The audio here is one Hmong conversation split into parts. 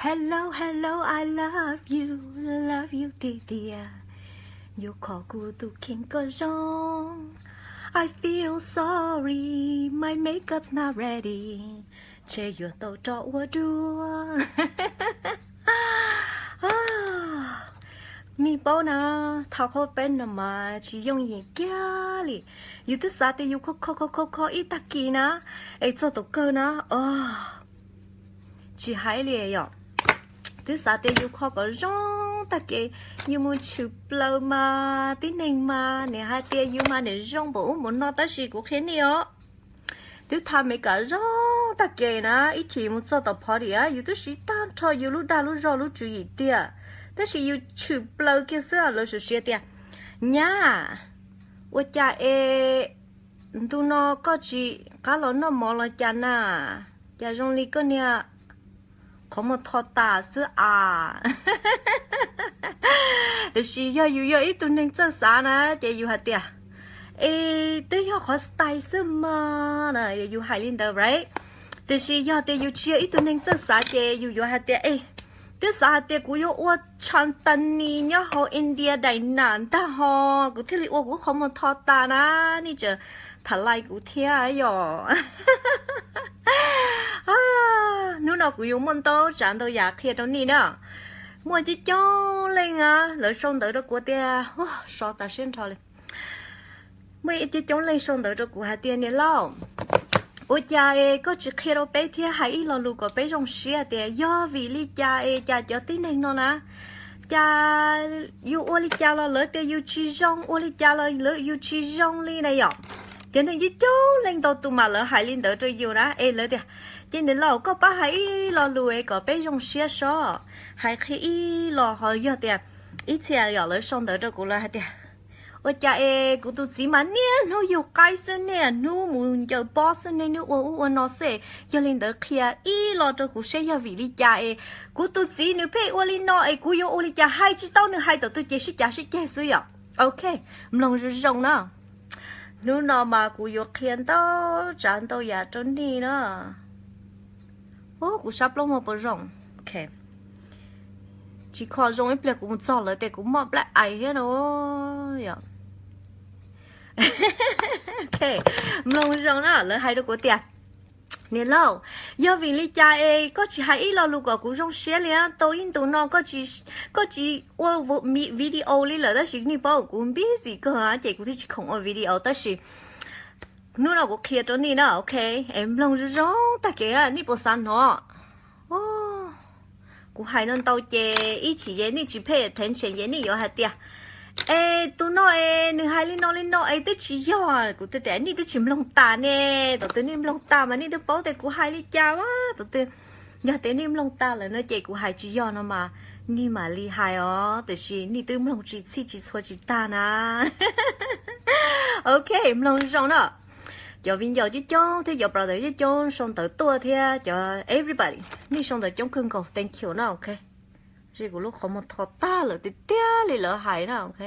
Hello, hello, I love you, love you tiag tiag. Yuav kho kuv tus kheej kom zoo. I feel sorry, my makeup's not ready. Ntshe yuav tau rov ua dua. Nej paub na, thauj qhaub peeb no mas tsis yooj yim kiag li. Yus twb xav tias yus kho kho kho kho kho ib tag kis na, es txog thaum kawg na, tsis hais li yom. Twb xav tias yus kho kom zoo tag kis, yus mus tshwm plaws mas tib neeg mas nim hais tias yus mas nim zoo npaum ub npaum no, tab sis kuv qhia nej os, twb tha Meskas zoo tag kis na, ib chim mus txog tom party a, yus twb siv tag nrho yus lub dag lub zog lub tswv yim tiag, tab sis yus tshwm plaws kiag xwb lawv suav siab tias, nyab, ua cas es ntu no koj tsis qab los noj mov los cas na? Cas zoo li koj niag qhov muag tho tas xwb as. Tiam sis yog yus yog ib tug neeg txawj xav na, ces yus hais tias, es twb yog qhov style xwb mas na, yus hais li ntawd right? Tiam sis yog tias yus tsis yog ib tug neeg txawj xav ces yus yuav hais tias, es, twb xav hais tias kuv yuav ua Chantanis nyob hauv India daim nam ntag ho, kuv thiaj li ua kuv qhov muag tho tas na, nej tseem tham like kuv thiab yom. Hnub no kuv yuav muaj ntau tsav ntau yam qhia rau nej na. Muaj coob coob leej a, lawv sau ntawv rau kuv tias, so tas siab nrho li. Muaj ib coob coob leej sau ntawv rau kuv hais tias, niam laus, ua cas es koj tsis qhia rau peb thiab hais ib lo lus kom peb zoo siab tias yog vim li cas es cas cov tib neeg no na, cas yus ua li cas los lawv tias yus tsis zoo, ua li cas los lawv yus tsis zoo li na yom. Cov neeg coob coob leej ntau tus mas lawv hais li ntawd rau yus na, es lawv tias, ces niam laus koj pab hais ib lo lus es kom peb zoo siab sob, hais qhia ib lo ho yog tias, ib txhia yom lawv sau ntawv rau kuv lawv hais tias, ua cas es kuv tus txiv mas niaj hnub yug qaib xwb, niaj hnub mus ncaws pob xwb, niaj hnub ua ub ua no xwb, yog li ntawd qhia ib lo rau kuv saib yog vim li cas es kuv tus txiv nws pheej ua li no es kuv yuav ua li cas, hais tsis tau nws hais tawm tuaj ces sib cav sib ceg xwb yom. Ok, mloog zoo zoo na. Hnub no mas kuv yuav qhia ntau tsav ntau yam rau nej na. Kuv sab plaub muag puas zoo? Tsis kho zoo ib pliag kuv mus txog lawv tias kuv muaj black eye thiab no. Mloog zoo na, lawv hais rau kuv tias, niam laus, yog vim li cas es koj tsis hais ib lo lus kom kuv zoo siab li? Tau ib ntus no koj tsis ua video li lawm, tab sis nej paub kuv busy kawg ces kuv thiaj tsis khoom ua video, tab sis hnub no kuv qhia rau nej na, ok? Es mloog zoo zoo tag kev, nej puas xav hnov? Kuv hais no ntau ces ib chim ces nej tsis pay attention ces nej yuav hais tias, es tus no es nws hais li no li no es twb tsis yog. Kuv tias nej twb tsis mloog tas ne, thaum twg nej mloog tas mas nej twb paub tias kuv hais li cas a. Thaum twg yog tias nej mloog tas lawm no ces kuv hais tsis yog no mas nej mam li hais os, tiam sis nej twb mloog tsis txhij tsis txhua tsis tag na. Ok, mloog zoo na. Cov viv ncaus coob coob thiab cov brother coob coob sau ntawv tuaj thiab cov everybody, nej sau ntawv coob kawg nkaus, thank you na, ok. Kuv lub qhov muag tho tag lawm tiag tiag li lawv hais na, ok.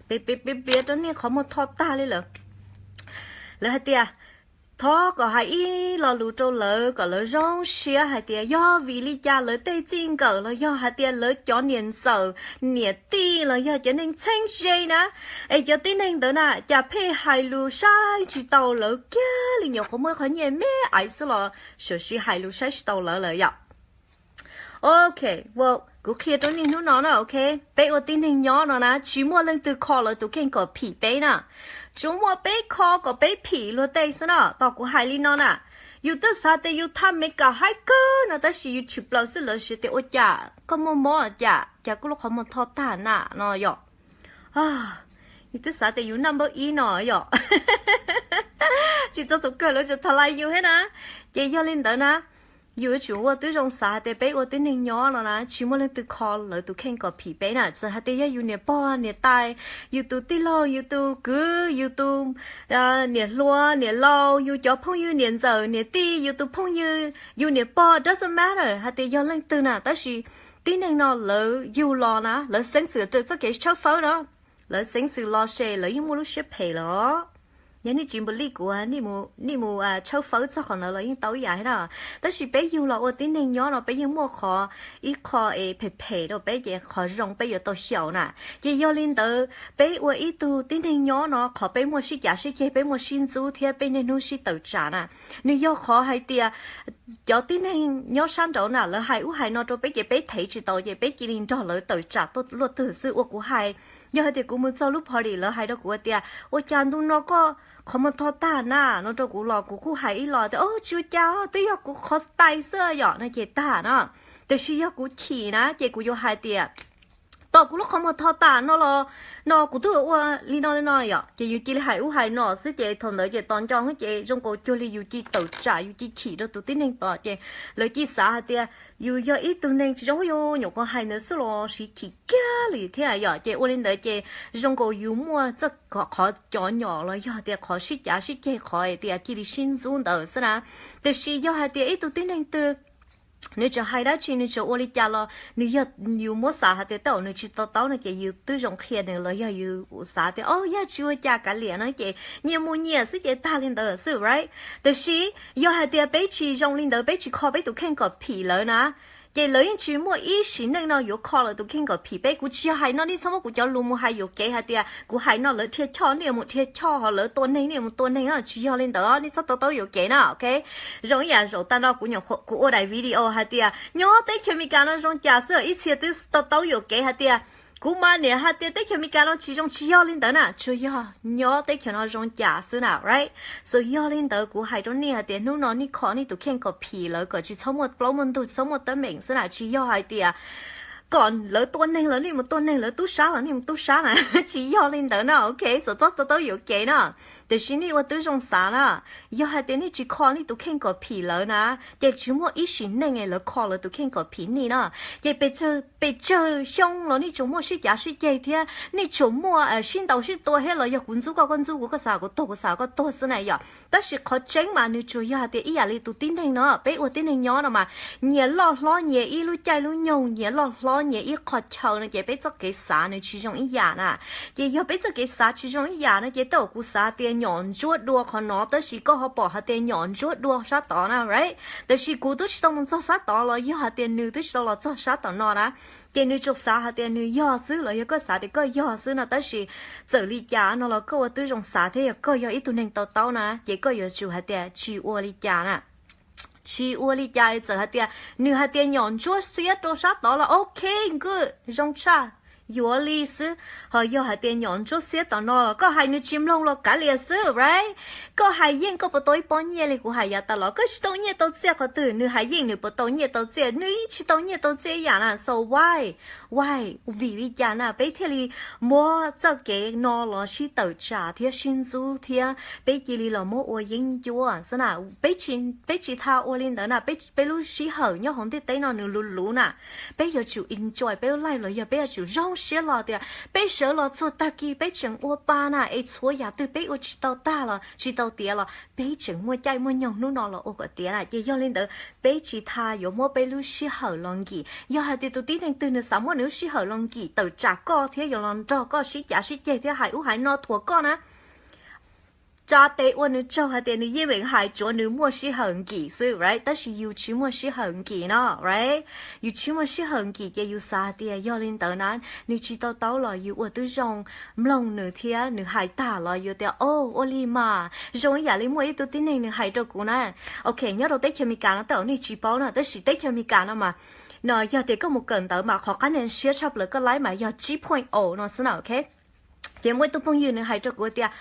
Piav piav piav rau nej qhov muag tho tag li lawm. Lawv hais tias, thov kom hais ib lo lus rau lawv kom lawv zoo siab hais tias yog vim li cas lawv tej txij nkawm los yog hais tias lawv cov niam ntxawm niam tij los yog cov neeg txheeb ze na, es cov tib neeg ntawd na cas pheej hais lus saib tsis taus lawv kiag li, nyuam qhuav muaj qhov nyiaj me aiv xwb los suam sis hais lus saib tsis taus lawv lawm yom. Ok, kuv qhia rau nej hnub no na, ok. Peb ua tib neeg nyob no na tsis muaj leej twg kho lawv tus kheej kom phim peb na. Tsuas muaj peb kho kom peb phim luag tej xwb na. Tos kuv hais li no na, yus twb xav tias yus tha Meskas haib kawg no tab sis yus tshwm plaws xwb lawv siv tias ua cas koj muaj mob cas, cas kuv lub qhov muag tho tag na no yom. Yus twb xav tias yus number ib no yom. Tsis txog tus kawg lawv tsis tha lais yus thiab na. Ces yog li ntawd na, yus yuav tsum ua tib zoo xav hais tias peb ua tib neeg nyob no na tsis muaj leej twg kho lawv tus kheej kom phim peb na, txawm hais tias yog yus niam pog niam tais, yus tus tij laug, yus tus kwv, yus tus niam hluas niam laus, yus cov phooj ywg niam ntxawm niam tij, yus tus phooj ywg, yus niam pog, doesn't matter hais tias yog leej twg na, tab sis tib neeg no lawv yug los na lawv xeeb xwm raws txoj kev tshawb fawb na, lawv xeeb xwm los ces lawv yeej muaj lub siab phem los. Yog nej tsis believe kuv, nej mus tshawb fawb txog qhov ntawd los yeej tau ib yam thiab na. Tab sis peb yug los ua tib neeg nyob no peb yeej muaj qhov, ib qho es phem phem rau peb ces qhov zoo peb yuav tau xyaum na. Ces yog li ntawd peb ua ib tug tib neeg nyob no qhov peb muaj sib cav sib ceg, peb muaj sib ntxub thiab peb niaj hnub sib tawm tsam na, nws yog qhov hais tias cov tib neeg nyob sab nraud na lawv hais ub hais no rau peb ces peb thev tsis tau ces peb cia li nrog lawv tawm tsam tuaj luaj twg xwb. Ua kuv hais, yog hais tias kuv mus txog lub party lawv hais rau kuv tias ua cas ntu no koj qhov muag tho tag na no rau kuv los kuv kuj hais ib los tias o tsis ua cas, twb yog kuv qhov style xwb yom no ces tag na. Tiam sis yog kuv chim na ces kuv yuav hais tias tos kuv lub qhov muag tho tas no los no kuv twb ua li no li no yom, ces yus cia li hais ub hais no xwb ces thaum ntawd ces tos nco ces zoo nkaus cuag li yus cia tawm tsam yus cia chim rau tus tib neeg tod ces lawv cia xav hais tias yus yog ib tug neeg tsis zoo, yus nyuam qhuav hais ntawd xwb los siv chim kiag li thiab yom. Ces ua li ntawd ces zoo nkaus yus muaj txoj qhov cov nyom los yog tias qhov sib cav sib ceg qhov tias cia li sib ntxub ntawd xwb na. Tiam sis yog hais tias ib tug tib neeg twg nws tseem hais dab tsi nws tseem ua li cas los nws yog, yus muab xav hais tias tej zaum nws tsis to taub no ces yus twb zoo qhia nws los yog yus xav tias o yog tsis ua cas kav liam no ces nyias mus nyias xwb ces tag li ntawd xwb right. Tiam sis yog hais tias peb tsis zoo li ntawd, peb tsis kho peb tus kheej kom phim lawv na, ces lawv yeej tsis muaj ib sim neej no yuav kho lawv tus kheej kom phim peb. Kuv tsis yog hais no nej txhob muab kuv cov lus mus hais yuam kev hais tias kuv hais no lawv dhia choj, nej mus dhia choj, ho lawv tua neeg nej mus tua neeg, tsis yog li ntawd, nej txhob to taub yuam kev na ok. Zoo ib yam zaum tag no kuv, kuv ua daim video hais tias nyob teb chaws Amelikas no zoo cas xwb, ib txhia twb to taub yuam kev hais tias kuv mas niam hais tias teb chaws Amelikas no tsis zoo, tsis yog li ntawd na, tsuas yog nyob teb chaws no zoo cas xwb na right. So yog li ntawd kuv hais rau nej hais tias hnub no nej kho nej tus kheej kom phim lawv kom tsis txhob muaj plaub muaj ntug, txhob muaj teeb meem xwb na, tsis yog hais tias kom lawv tua neeg los nej mus tua neeg, lawv tub sab los nej mus tub sab na, tsis yog li ntawd na ok. So txhob to taub yuam kev na. Tiam sis nej ua tib zoo xav na, yog hais tias nej tsis kho nej tus kheej kom phim lawv na, ces tsis muaj ib sim neej lawv kho lawv tus kheej kom phim nej na. Ces pes tsawg xyoo los nej tsuas muaj sib cav sib ceg thiab nej tsuas muaj sib ntaus sib tua thiab los yog kuv ntxub koj, koj ntxub kuv, koj xav kuv tuag, kuv xav koj tuag xwb na yom. Tab sis qhov tseeb mas nws tsuas yog hais tias ib yam li tus tib neeg no, peb ua tib neeg nyob no mas nyias loj hlob nyias ib lub caij lub nyoog, nyias loj hlob nyias ib qho chaw no ces peb txoj kev xav nws tsis zoo ib yam na. Ces yog peb txoj kev xav tsis zoo ib yam no ces tej zaum kuv xav tias nyom ntsuab dua qhov no tab sis koj ho pom hais tias nyom ntsuab dua sab tod na right. Tab sis kuv twb tsis tau mus txog sab tod los yog hais tias nws twb tsis tau los txog sab tom no na, ces nws tsuas xav hais tias nws yog xwb los yog koj xav tias koj yog xwb no, tab sis txawm li cas no los koj ua tib zoo xav thiab yog koj yog ib tug neeg to taub na ces koj yuav tsum hais tias tsis ua li cas na. Tsis ua li cas, txawm hais tias nws hais tias nyom ntsuab xiab rau sab tod los ok, good, zoo tshaj, yuav li xwb. Ho yog hais tias nyom ntsuab xiab tom no los koj hais nws tsis mloog los kav liam xwb right. Koj hais yeej koj puas tau ib pob nyiaj li kuv hais yav tas los, koj tsis tau nyiaj tau txiaj qhov twg, nws hais yeej nws puas tau nyiaj tau txiaj, nws yeej tsis tau nyiaj tau txiaj ib yam na. So why, why, vim li cas na peb thiaj li muab txoj kev no los sib tawm tsam thiab sib ntxub thiab peb cia li los muab ua yeeb ncuab xwb na. Peb tsis tha ua li ntawd na, peb lub sij hawm nyob hauv ntiaj teb no nws luv luv na. Peb yuav tsum enjoy peb lub life los yog peb yuav tsum zoo siab los tias peb sawv los txog tag kis peb tseem ua pa na, es txhua yam twg peb ua tsis tau tag los tsis tau tiav los peb tseem muaj caij muaj nyoog hnub no los ua kom tiav na. Ces yog li ntawd peb tsis tha yuav muab peb lub sij hawm los nkim. Yog hais tias tus tib neeg twg nws xav muab nws lub sij hawm los nkim tawm tsam koj thiab yuav los nrog koj sib cav sib ceg thiab hais ub hais no thuam koj na, tsa tes ua nws tsaug hais tias nws yeej meem hais tsuav nws muaj sij hawm nkim xwb right, tab sis yus tsis muaj sij hawm nkim no right. Yus tsis muaj sij hawm nkim ces yus xav hais tias yog li ntawd na, nws tsis to taub los yus ua tib zoo mloog nws thiab nws hais tag los yus tias o, ua li mas zoo ib yam li muaj ib tug tib neeg nws hais rau kuv na. Ok, nyob rau teb chaws Amelikas no tej zaum nej tsis paub na, tab sis teb chaws Amelikas no mas, no yog tias koj mus kawm ntawv mas qhov qab niag siab tshaj plaws koj laib mas yog tsib point o no xwb na ok. Ces muaj ib tug phooj ywg nws hais rau kuv tias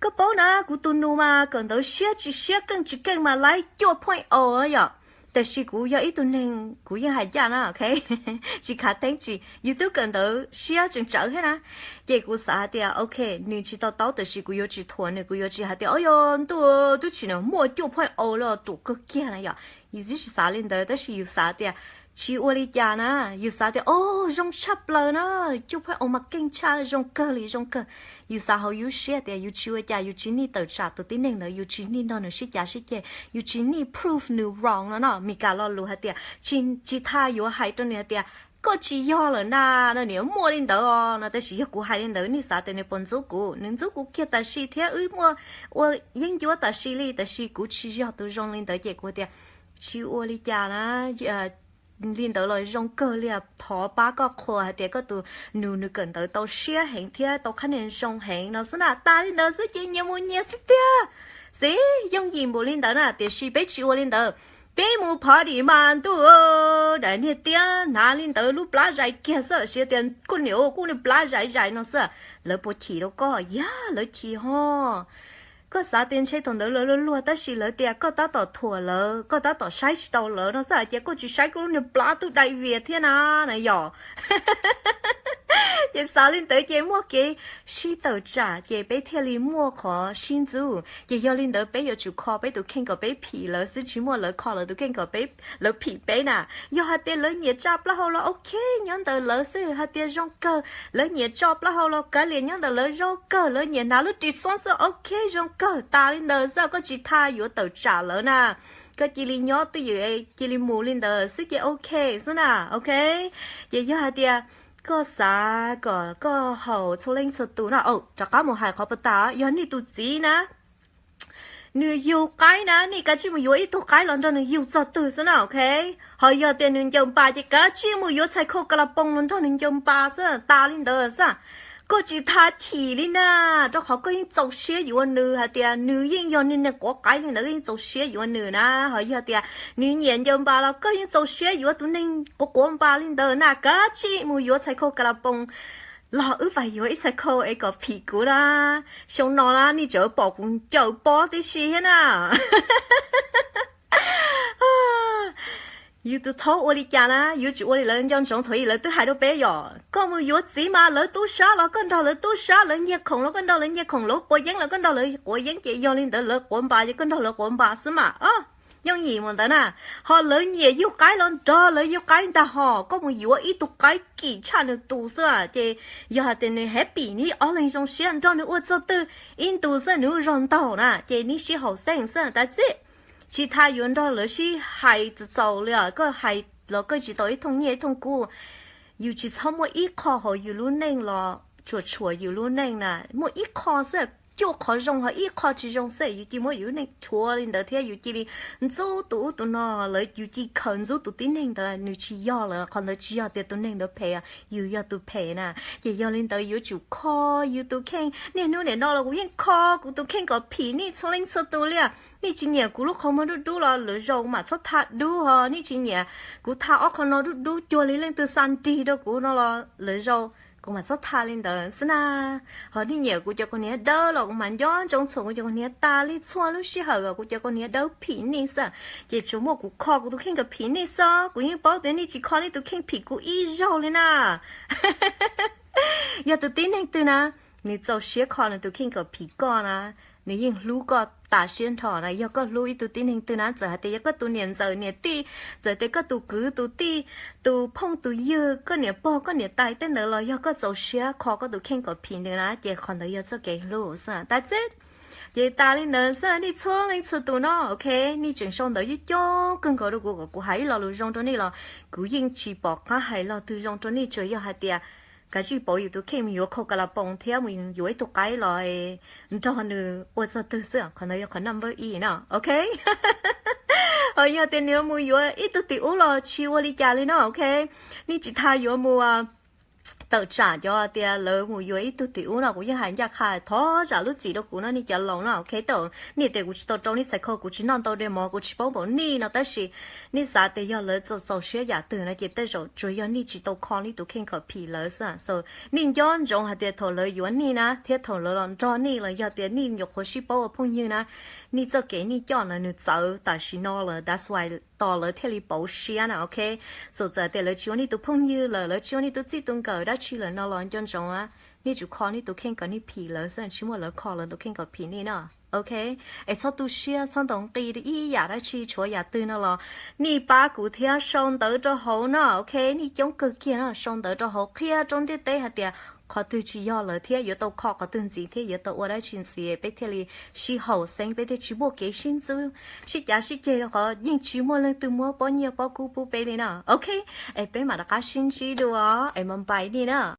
koj paub na, kuv tus nus mas kawm ntawv siab tsis siab keej tsis keej mas laib cuaj point o yom. Tab sis kuv yog ib tug neeg kuv yeej hais ncaj na ok, tsis khav theeb tsis, yus twb kawm ntawv siab tseem tsawv thiab na. Ces kuv xav hais tias ok, nws tsis to taub tab sis kuv yuav tsis thuam nws, kuv yuav tsis hais tias o yog ntuj, twb tsis na muaj cuaj point o los ruam kawg kiag na yom. Yus twb tsis xav li ntawd tab sis yus xav tias tsis ua li cas na, yus xav tias o, zoo tshaj plaws na, cuaj point o mas keej tshaj, zoo kawg li zoo kawg. Yus xav hauv yus siab tias yus tsis ua cas, yus tsis need tawm tsam tus tib neeg ntawd, yus tsis need nrog nws sib cav sib ceg, yus tsis need prove nws wrong no no. Meskas lo lus hais tias tsis tha yuav hais rau nws hais tias koj tsis yog lawm na, no niam muaj li ntawd os no. Tab sis yog kuv hais li ntawd nej xav tias nws puas ntxub kuv? Nws ntxub kuv kiag tam sim thiab wb muaj ua yeeb ncuab tam sim li, tab sis kuv tsis yog tus zoo li ntawd ces kuv tias tsis ua li cas na. Li ntawd los zoo kawg li, thov pab koj qhuas hais tias koj tus nus nws kawm ntawv tau siab heev thiab tau qhab niag zoo heev no xwb na. Tas li ntawd xwb ces nyias mus nyias xwb tiag. Xij, yooj yim npaum li ntawd na, tiam sis peb tsis ua li ntawd. Peb mus party mas ntuj, daim niag tiab hnav li ntawd lub plab zais kiag xwb, siv tias koj niam kuj niag plab zais zais no xwb. Lawv puas chim rau koj? Yog, lawv chim ho. Koj xav tias ntshe thaum ntawd lawv luag luag tab sis lawv tias koj tab tom thuam lawv, koj tab tom saib tsis taus lawv no xwb, ces koj tsis saib koj lub niag plab tub dai vias thiab na, na yom. Ces xav li ntawd ces muaj kev sib tawm tsam ces peb thiaj li muaj qhov sib ntxub. Ces yog li ntawd peb yuav tsum kho peb tus kheej kom peb phim lawv xwb, tsis muaj lawv kho lawv tus kheej kom peb, lawv phim peb na. Yog hais tias lawv nyiam tsa plaub hau los ok, nyob ntawm lawv xwb, hais tias zoo kawg. Lawv nyiam tso plaub hau los kav liam, nyob ntawm lawv zoo kawg. Lawv nyiam hnav lub ris xoob xwb, ok zoo kawg. Tas li ntawd xwb, koj tsis tha yuav tawm tsam lawv na. Koj cia li nyob twj ywm, cia li mus li ntawd xwb ces ok xwb na, ok. Ces yog hais tias koj xav kom koj haum txhua leej txhua tus no, rov qab mus hais qhov puag ta, yog nej tus txiv na, nws yug qaib na, nej kav tsij mus yuav ib tug qaib los nrog nws yug txog twg xwb na, ok. Ho yog tias nws ncaws npas ces kav tsij mus yuav txhais khau ka la poos los nrog nws ncaws npas xwb, tas li ntawd xwb. Koj tsis tha chim li na, rau qhov koj yeej txaus siab yuav nws, hais tias nws yeej yog niag quav qaib li ntawd, koj yeej txaus siab yuav nws na. Ho yog tias nws nyiam ncaws npas los koj yeej txaus siab yuav tus neeg quav quav npas li ntawd na, kav tsij mus yuav txhais khau ka la poos los wb pais yuav ib txhais khau es kom phim kuv na. Xyoo no na nej tseem pom kuv ncaws pob tib si thiab na. Yus tus thaub ua li cas na, yuav tsum ua li lawv nco ntsoov thaum ub lawv twb hais rau peb yom, koj mus yuav txiv mas lawv tub sab los koj nrog lawv tub sab, lawv nyiag khoom los koj nrog lawv nyiag khoom, lawv quav yeeb los koj nrog lawv quav yeeb, ces yog li ntawd lawv quav npas ces koj nrog lawv quav npas xwb mas. Yooj yim mus ntawd na. Ho lawv nyiam yug qaib los nrog lawv yug qaib ntag, ho koj mus yuav ib tug qaib kim tshaj nws tus xwb ces yog hais tias nws happy, neb ob leeg zoo siab nrog nws ua txog twg, ib ntus xwb nws lub zog ntaug na ces neb sib haum xeeb xwb tas txij. Tsis tha yuav nrog lawv sib hais txaus txaus li, koj hais los koj tsis tau ib thooj nyiaj ib thooj kub. Yus tsis txhob muaj ib qho hauv yus lub neej los tsuam tshuam yus lub neej na, muaj ib qho xwb, cuaj qhov zoo ho ib qho tsis zoo xwb, yus cia muab yus lub neej rhuav li ntawd thiab yus cia li ntxub tus ub tus no, lawv yus cia khaws ntxub tus tib neeg ntawd, nws tsis yog lawm, qhov ntawd tsis yog tias tus neeg ntawd phem, yus yog tus phem na. Ces yog li ntawd yuav tsum kho yus tus kheej. Niaj hnub nim no los kuv yeej kho kuv tus kheej kom phim nej txhua leej txhua tus li. Nej tsis nyiam kuv lub qhov muag dub dub los lwm zaus kuv mam txhob tha dub, ho nej tsis nyiam kuv tha ob qho no dub dub cuag li leej twg xa nrig rau kuv no los lwm zaus kuv mam txhob tha li ntawd xwb na. Ho nej nyiam kuv cov kaus hniav dawb los kuv mam nco ntsoov txhuam kuv cov kaus hniav tas li txhua lub sij hawm kom kuv cov kaus hniav dawb phim nej xwb. Ces tsuas muaj kuv kho kuv tus kheej kom phim nej xwb, kuv yeej paub tias nej tsis kho nej tus kheej phim kuv ib zaug li na. Yog tus tib neeg twg na, nws txaus siab kho nws tus kheej kom phim koj na, nws yeej hlub koj tas siab nrho na. Yog koj hlub ib tug tib neeg twg na, txawm hais tias yog koj tus niam ntxawm niam tij, txawm tias koj tus kwv tus tij, tus phooj tus ywg, koj niam pog koj niam tais tej ntawd los yog koj txaus siab kho koj tus kheej kom phim nws na, ces qhov ntawd yog txoj kev hlub xwb tas txij. Ces tas li ntawd xwb nej txhua leej txhua tus no, ok, nej tseem sau ntawv coob coob kawg nkaus rau kuv kom kuv hais ib lo lus zoo rau nej los kuv yeej tsis pom qab hais lo twg zoo rau nej, tsuas yog hais tias kav tsij pauv yus tus kheej mus yuav khau ka la poos thiab mus yuav ib tug qaib los nrog nws ua txog twg xwb, qhov ntawd yog qhov number ib no, ok. Ho yog tias nws mus yuav ib tug tim ub los tsis ua li cas li no, ok. Nej tsis tha yuav mus tawm tsam cov tias lawv mus yuav ib tug tim ub no, kuv yeej hais ncaj qha thov zam lub txim rau kuv no nej cov laus no, ok. Tej zaum nej tias kuv tsis tau rau nej xais khau, kuv tsis noj ntau dej mov, kuv tsis paub npaum nej no, tab sis nej xav tias yog lawv txaus txaus siab yam twg no ces tej zaum tsuas yog nej tsis tau kho nej tus kheej kom phim lawv xwb. So nej nco ntsoov hais tias thaum lawv yuav nej na thiab thaum lawv los nrog nej los yog tias nej nyuam qhuav sib paub ua phooj ywg na, nej txoj kev nej coj ntawd nws txawv tam sim no lawm, that's why tos lawv thiaj li pauv siab na, ok. Txawm txawm tias lawv tsis ua nej tus phooj ywg lawm, lawv tsis ua nej tus txij tus nkawm dab tsi lawm no los nco ntsoov, nej tsum kho nej tus kheej kom nej phim lawv xwb, tsis muaj lawv kho lawv tus kheej kom phim nej no, ok. Es txhob tu siab, txhob ntaus nqi ib yam dab tsi, tshuav yam twg no los nej pab kuv thiab sau ntawv rau hauv no, ok. Nej coob kawg kiag no, sau ntawv rau hauv qhia rau ntiaj teb hais tias qhov twg tsis yog lawm thiab yuav tau kho qhov twg ntxiv thiab yuav tau ua dab tsi ntxiv peb thiaj li sib haum xeeb, peb thiaj tsis muaj kev sib ntxub sib cav sib ceg rau qhov yeej tsis muaj leej twg muab pob nyiaj pob kub pub peb li na. Ok, es peb mam rov qab sib ntsib dua es mas npais li na.